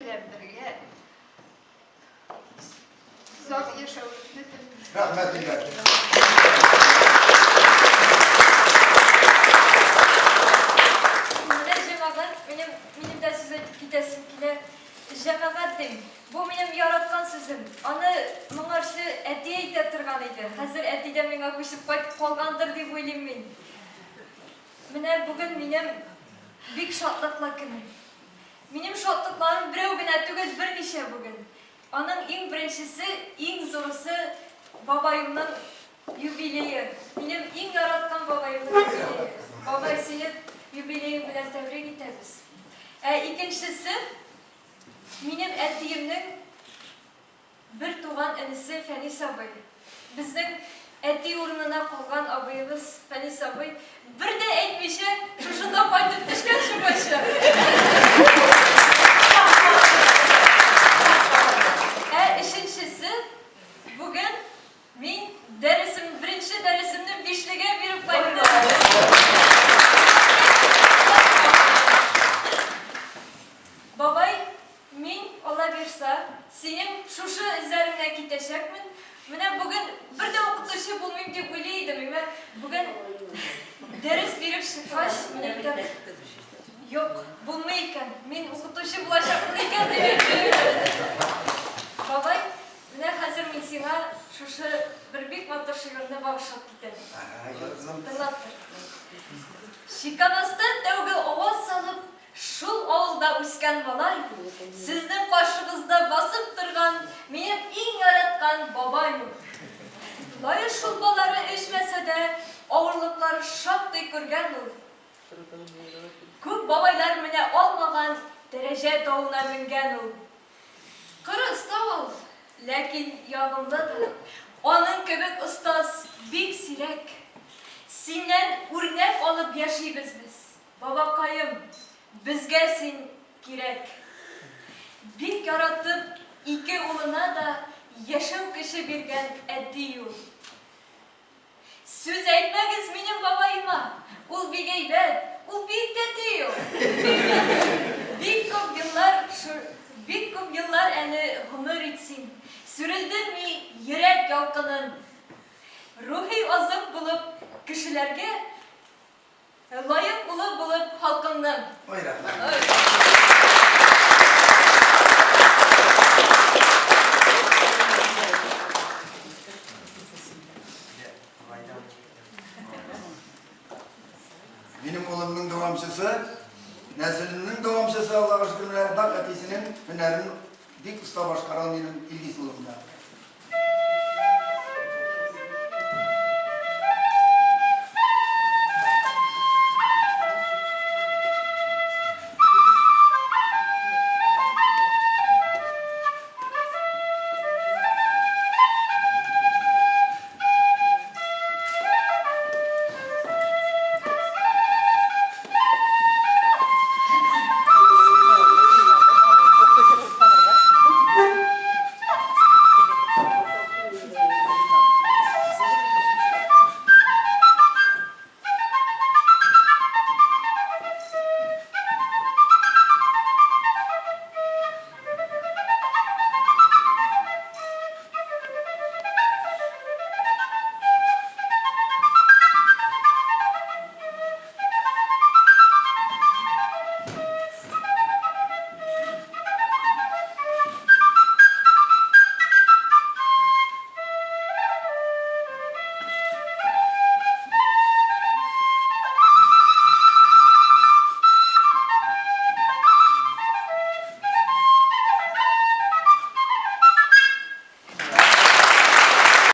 белән бергә озак яшәвеңне телим. Рәхмәт, Илдар. Менә җәмәгать, минем, минем дә сүз әйтеп китәсем килә. Җәмәгать дим. Бу минем яраткан сүзем. Аны моңарчы әти әйтә торган иде. Хәзер әти дә миңа күчеп кайтып калгандыр дип уйлыйм мин. Менә бүген минем бик шатлыклы көнем. Минем шатлыкларым берәү генә түгел, берничә бүген. Аның иң беренчесе, иң зурысы, бабаемның юбилее. Минем иң яраткан бабаемның юбилее. Бабай, сине юбилеең белән тәбрик итәбез. Ә икенчесе, минем әтиемнең бер туган энесе Фәнис абый. Безнең әти урынына калган абыебыз Фәнис абый бер дә әйтмичә шушында кайтып төшкән шуңача. Ә өченчесе, бүген мин дәресем, беренче дәресемне бишлегә биреп кайттым. Бабай, Мин, Алла бирса, синең шушы эзләреңнән китәчәкмен. Менә бүген бер дә укытучы булмыйм дип уйлый идем, әмма бүген дәрес биреп чыккач, мин әйтәм, юк, булмый икән, мин укытучы булачакмын икән дип әйтәм. Бабай, менә хәзер мин сиңа шушы бер бик матур шигырьне багышлап китәм. Тыңлап тор. Чиканаста тәүге аваз салып, Шул авылда үскән малай, сезнең каршыгызда басып торган минем иң яраткан бабай ул. Лаеш шулпалары эчмәсә дә, авырлыклар шактый күргән ул. Күп бабайлар менә алмаган дәрәҗә тавына менгән ул. Кырыс та ул, ләкин ягымлы да. Аның кебек остаз бик сирәк. Синнән үрнәк алып яшибез без. Бабакаем, безгә син кирәк. Бик яратып, ике улына да яшәү көче биргән әти ул. Сүз әйтмәгез минем бабаема, ул бик әйбәт, ул бик тәти ул. Бик күп еллар, бик күп еллар әле гомер ит син, сүрелдерми йөрәк ялкынын. Рухи азык булып кешеләргә Лаек улы булып халкымның. Ой, рәхмәт. Минем улымның дәвамчысы, нәселемнең дәвамчысы, Аллага шөкер, менә нәкъ әтисенең һөнәрен бик оста башкара минем Илгиз улым да.